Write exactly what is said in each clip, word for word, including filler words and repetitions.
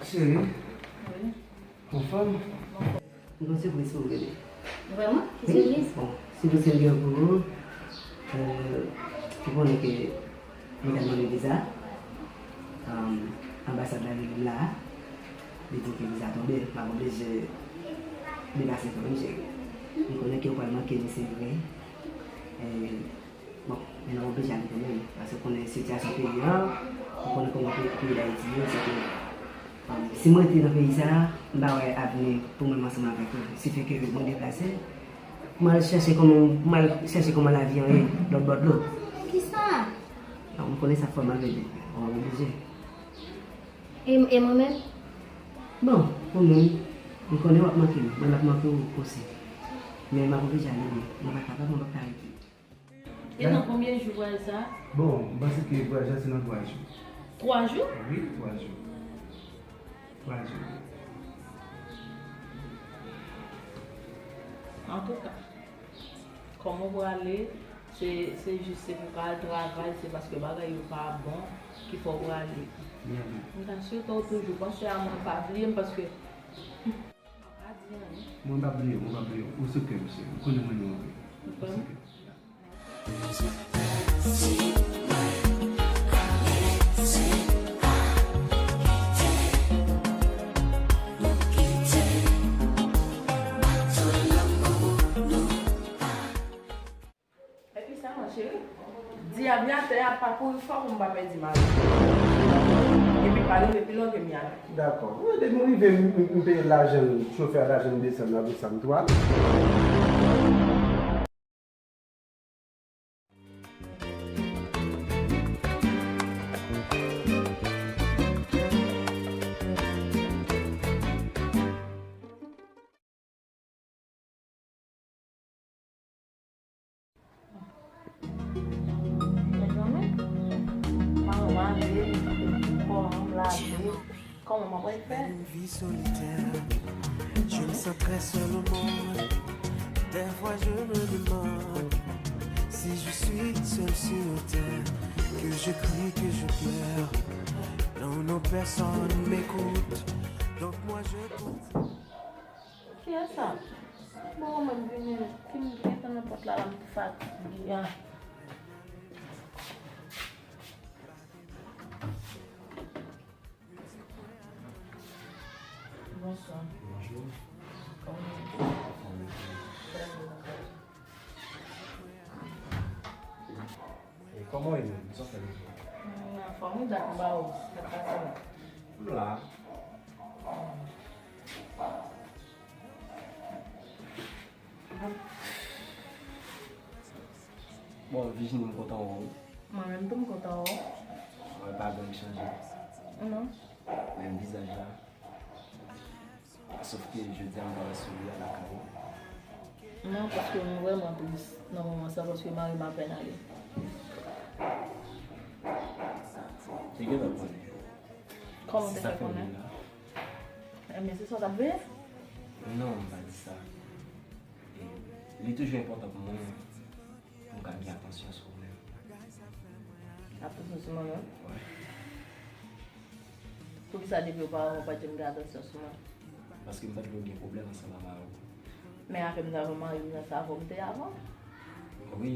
Cheri, anfòm? M gon sipriz pou ou, bebe. Vrèman? Ki sipriz? Bon, sipriz ke m gen pou ou, euh, ou konnen ke mwen te mande viza, euh, anbasad la rele m la, li di ke viza tonbe, m ap oblije deplase kanmenm, cheri. M konnen ke ou pral manke m, se vre. E, bon, men n ap oblije ale kanmenm, paske ou konnen sitiyasyon peyi an, ou konnen kòman peyi, peyi Dayiti ye, se ke, um, si mwen rete nan peyi sa a, m pa wè avni pou mwen ansanm avèk ou. Sifi ke mwen deplase, m al chèche kòman, m al chèche kòman lavi an ye lòt bò dlo. Poukisa? Non, m konnen sa fè w mal, bebe. Bon, m oblije. E, e mwen menm? Bon, ou menm, m konnen w ap manke m, mwen m ap manke w osi. Men m ap oblije ale, wi. Mwen pa kapab, mwen p ap ka rete. E nan konbyen jou vwayaj sa? Bon, m panse ke vwayaj la se nan twa jou. Twa jou? Wi, twa jou. Twa jou. Antouka, kòman w prale, se, se jis se pou w ka al travay, se paske bagay yo pa bon ki fè w prale. M ta swete w toujou panse a mwen, pa bliye m, paske m pa ka di anyen. Mwen pa bliye w, mwen pa bliye w. Ou sou kè m, cheri. Ou konnen mwen renmen w anpil. Ou sou kè m. Epi sa, mon cheri, dyab la tè a pa kouri fò pou m pa pèdi mari. Epi pa rive pi lwen ke m y ale. Dakò. Wi, depi m rive, m, m, m peye lajan chofè a, lajan desann nan, tout sa, m tou ale. Kòman mwen pral fè? Une vie solitaire, je me sens très seul au monde. Des fois je me demande si je suis seul sur terre, que je crie, que je pleure. Non, non, personne m'écoute, donc moi je continue. Kiyès sa? Bon, mwen vini, ki m gentan nan pòt la, la m fatige a. Bonswa. Bonjou. Kòman w ye? Trè byen. E kòman w ye menm? Sa w fè menm? M anfòm wi, dat m pa wè w. Sa k pase la? M la. Bon, Virginie, m kontan wè w. Mwen menm tou, m kontan wè w. Mwen pa janm chanje. Non. Menm vizaj la. Sof ke jodi a m pa wè souri a lakay ou. Non, paske m vrèman tris nan moman sa, paske mari m apèn ale. Te gentan konnen. Kòman w te fè konnen? Ebyen, se sa w t ap veye? Non, m pa di sa. E, li toujou enpòtan pou mwen pou m ka gen atansyon sou ou menm. Atansyon sou mwen menm? Wi. Poukisa depi oparavan ou pa t janm gen atansyon sou mwen? Paske m pa t vle w gen pwoblèm ansanm a mari w. Men apre m ta wè mari m nan sa, avè w m te ye avan. Wi,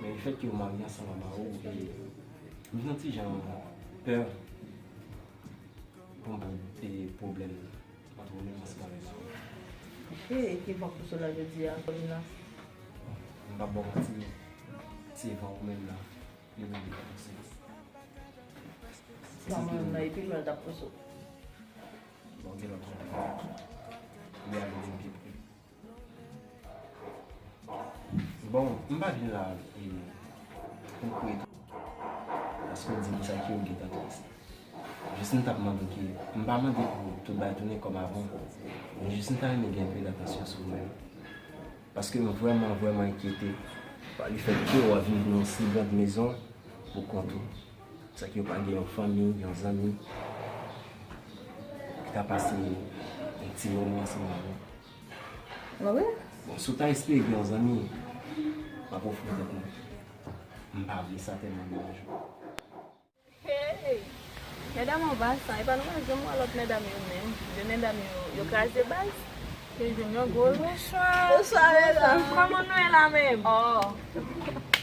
men lefètke w marye ansanm a mari w, e m vin yon ti jan pè pou m pa gen pwoblèm. Patwon menm ansanm avèk sa. Ok, e ki van k pouse w la jodi a, Paulina? M p ap ba w manti, se van ou menm la, li menm li ka pouse. Se van mwen menm la, epi lwen l t ap pouse w. Bon, gen lòt van. Li ale vin pi pre. Bon, m pa vin la, e, pou kwè tou. Paske w di m sa ke w gentan tris. Jis m t ap mande w ke, m pa mande pou tout bagay tounen kòm avan, men jis m ta renmen gen enpe d atansyon sou ou menm. Paske m vrèman, vrèman enkyete pa lefètke w ap viv nan yon si grand maison pou kont ou. Sa ke w pa gen yon fanmi, yon zanmi ki ta pase yon ti moman ansanm avè w. Ah wi? Bon, si w ta espere gen yon zanmi, m ap ofri tèt mwen. M pa vle sa tèlman devan jou. Hey! Medam an baz sa, e pa nou pa janm wè lòt medam yo menm. De medam yo, yo kraze baz. Yo jwenn yon gòl. Bonswa. Bonswa, medam. Kòman nou ye la menm? Oh.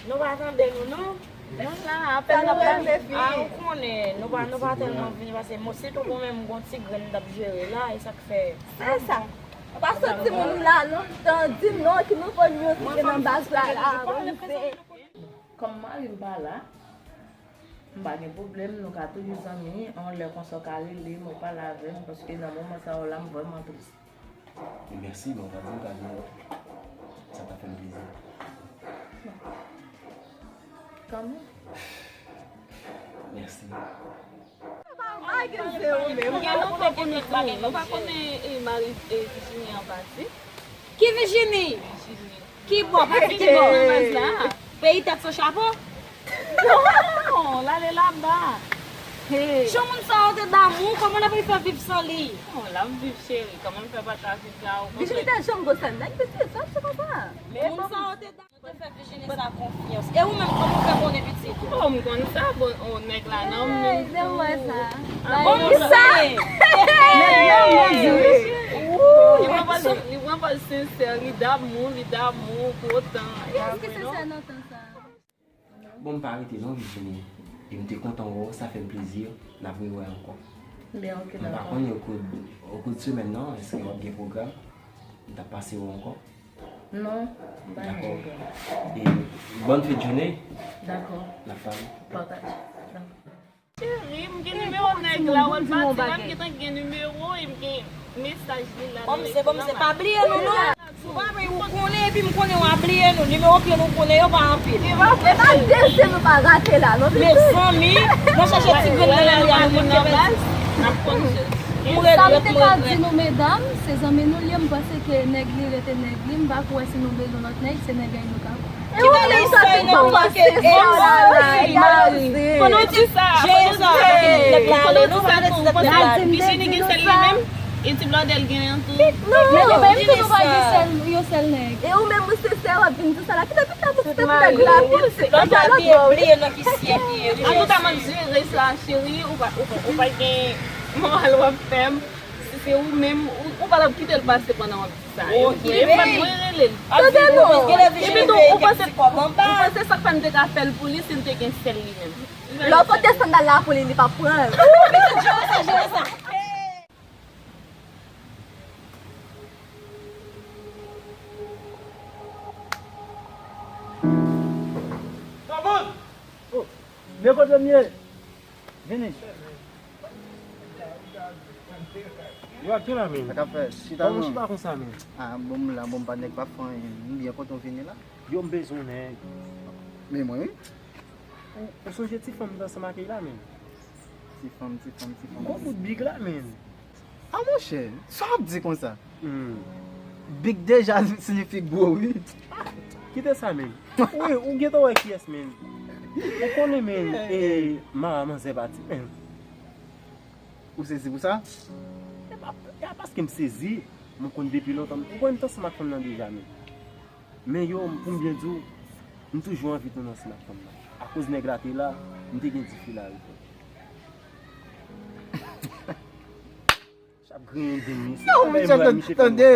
Nou pa tande nou, non? Nou la, apèn nou rele fi. Ah, ou konnen, nou pa, nou pa tèlman vini pase. Mwen, sitou mwen menm, m gon ti grenn m t ap jere la, e sa k fè. Se sa. Ou pa soti moun la, non? Tan di non, ki nouvo news ki gen nan baz la, la, monte. Kòm mari m pa la, m pa gen pwoblèm, nou ka toujou zanmi, yon lè konsa w ka rele m, ou pale avè m, paske nan moman sa yo la, m vrèman tris. E mèsi, men w pa di m ka di w, sa ta fè m plezi. Kanmenm. Mèsi. Gen nou fè konnen tou, nou pa konnen, eh, mari, eh, Virginie an pati. Ki Virginie? Virginie. Ki bò? Pati ki bò? Nan baz la. Peyi tèt san chapo? Non, l ale laba. Hey. Jan moun sa yo te damou, kòman l ap fè viv san li? Non, l ap viv, cheri. Kòman l fè pa ta viv la, ou konprann? Virginie te janm gon sèl nèg, pitit, sa se konsa. Moun sa yo te damou, te fè Virginie sa konfyans. E ou menm, kòman w fè konnen, pitit? Oh, m konn sa, bon, oh, nèg la, non, m menm. Hey, de wè sa. Ah, bon, m sa. Nèg la, mwen di wi. Li pran pòz, li pran pòz sensè, li damou, li damou pou otan. Kiyès ki sensè nan tan sa? Bon, m pa rete non, Virginie. E m te kontan wè w, sa fè m plezi. N ap rewè ankò. Ben, ok, dakò. M pa konnen, okou, okou de semèn nan, èske w ap gen pwogram? M t ap pase wè w ankò. Non, m pa gen pwogram. Dakò. E bòn fèt jounen. Dakò. N ap pale. Pataj. Dakò. Cheri, m gen nimewo nèg la, w al pati la, m gentan gen nimewo, e m gen mesaj li la. Bon, m se, bon, m se, pa bliye nou, non. Ou pa bliye, ou konnen, epi m konnen w ap bliye nou. Nimewo pye nou konnen yo pa anpil. E pa de se nou pa rate la, non, pitit. Mezanmi, nou chèche ti grenn nan men li a, nou konn ke bèl. N ap konn. M regrèt, m regrèt. Sa m te ka di nou, medam, se zanmi nou l ye, m panse ke nèg li rete nèg li, m pa kwè si nou bezwen lòt nèg, se nèg la nou ka pran. Ki bagay sa, e nou manke, e mari, mari. Fò nou di sa, fò nou di sa. Fò nou di sa tou, fò nou di sa. Virginie gen sèl li menm, e ti blòdè l genyen tou. Non, men nou menm tou nou pa gen sèl, yon sèl nèg. E ou menm ou se sè w ap vin di sa la. Kite tout la tout tèt nèg la, pil se lòt bò wi. Bliye nan ki syèk li ye. Antouka, m ap jere sa, cheri, ou pa, ou pa, ou pa gen moral w ap fè m. Si se ou menm, ou, ou pa t ap kite l pase pandan w ap di sa. Ok. E pa t mwen rele l. Tande non. Epi tou, ou panse, ou panse sa k fè m te ka fè l pou li si l te gen sèl li menm. Lè w pote sandal la pou li, li p ap pran l. Jere sa, jere sa. Oh, men kote m ye? Vini. Yo, ak ki la, men? Sa k ap fèt? Chita non. Kòman chita konsa, men? Ah, bon, m la, bon, m pa nèg pa fè anyen. M byen kontan w vini la. Yo, m bezwen nèg. Men mwen, wi. Ou, ou sonje ti fanm m te ansanm ak li la, men? Ti fanm, ti fanm, ti fanm. Gwo bout big la, men. Ah, monchè, sa w ap di konsa? Hmm. Big deja siyifi gwo, wi. Kite sa, men. Wi, ou gentan wè kiyès, men. Ou konnen, men, e, ma, manzè pati, men. Ou sezi pou sa? E pa, e pa paske m sezi, m konn depi lontan. Ou konn m t ansanm ak fanm nan deja, men. Men yo, pou m byen di w, m toujou anvi tounen ansanm ak fanm nan. Akoz nèg la te la, m te gen dife la, wi. Chap griyen den misye. Non, misye, tande.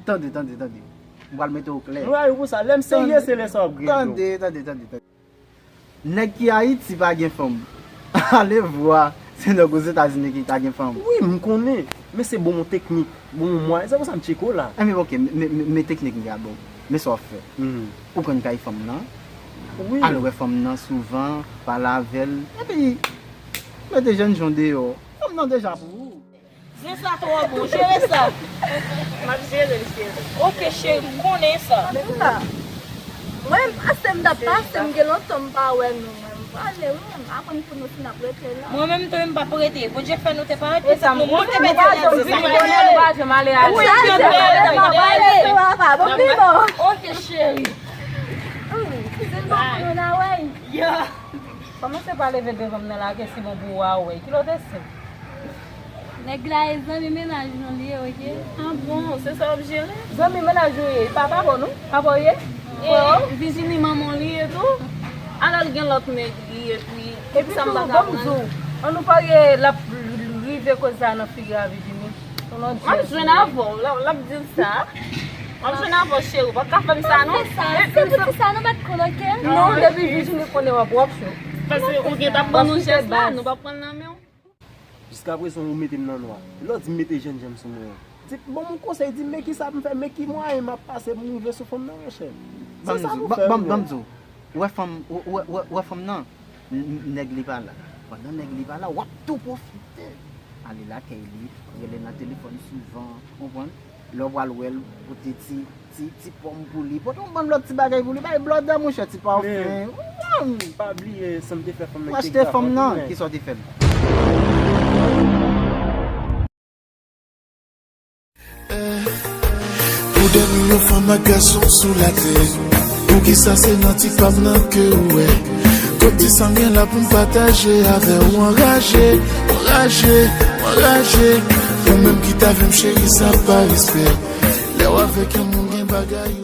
Tande, tande, tande. M pral mete w klè. Mwen, pou sa, lè m serye, se lè sa w ap griyen. Tande, tande, tande, tande. Nèg ki Ayiti pa gen fanm. Ale vwa, se nèg Ozetazini ki ta gen fanm. Wi, m konnen. Men se bon teknik, bon mwayen. Se pou sa m tcheke w la. Enben, ok, men, men, men teknik m te ap ba w. Men sa w ap fè. Hmm. Ou konn kay fanm nan. Wi. Al wè fanm nan souvan, pale avè l. Epi, mete jènjan deyò. Fanm nan deja pou ou. Zen sa twò bon, jere sa. M ap jere l, cheri. Ok, cheri, m konnen sa. Men sa, mwen, pase m t ap pase, m gen lontan m pa wè nou, mwen. M prale, wi, m aprann pou nou si n ap rete la. Mwen menm tou, m p ap rete. Bondye fè nou te parèt, pitit nou, mwen te pèdi. Nou pa janm ale. Wi, nou pa janm ale. Ok, cheri. Hmm, si l bon pou nou, n a wè. Kòmanse pa leve devan m nan la, ke si bon pou ou a wè. Ki lòt estil? Nèg la e zanmi mennaj nou li ye, ok? Ah bon, se sa w ap jere? Zanmi mennaj ou ye, pa, pa bò nou? Pa bò ye? E Vijini manman w li ye tou? Alò l gen lòt nèg li, epi, epi sa m pa ka pran. Epi tou, ban m di w, An nou parye l ap rive koze sa nan figi a Virginie. Yon lòt M ap jwenn avè w, l ap, l ap di l sa. M ap jwenn avè w, cheri, w pa ka fè m sa, non. Fè sa, se poutèt sa nou pa t konn, oke? Non, depi Virginie konnen w ap, w ap cho. Paske ou gen t ap ban nou jès la, nou pa pran l nan men w. Jiskaprezan, ou mete m nan nwa. Lè w di m mete jènjan m sou mwen an. Di, ban m yon konsèy, di m, men ki sa m fè, men ki mwayen m ap pase pou m rive sou fanm nan, monchè. Se sa pou fè, ban m di w, ou wè fanm, ou, ou, ou, ou wè fanm nan, n-, n-, nèg li pa la. Pandan nèg li pa la, w ap tou pwofite. Ale lakay li, rele nan telefòn souvan, ou konprann? Lè w pral wè l, pote ti, ti, ti pòm pou li, pote yon bann lòt ti bagay pou li, bay blòdè, monchè, ti pafen. Ou konprann? Pa bliye sa m te fè fanm nan. Ou achte fanm nan, ki sa w te fè l? Pou dè milyon fanm ak gason sou latè, poukisa se nan ti pa m nan ke w wè? Kot ti sa m gen la pou m pataje avè w? Anraje, anraje, anraje. Ou menm ki ta vle m, cheri, sa pa respè. Lè w avèk yon moun gen bagay.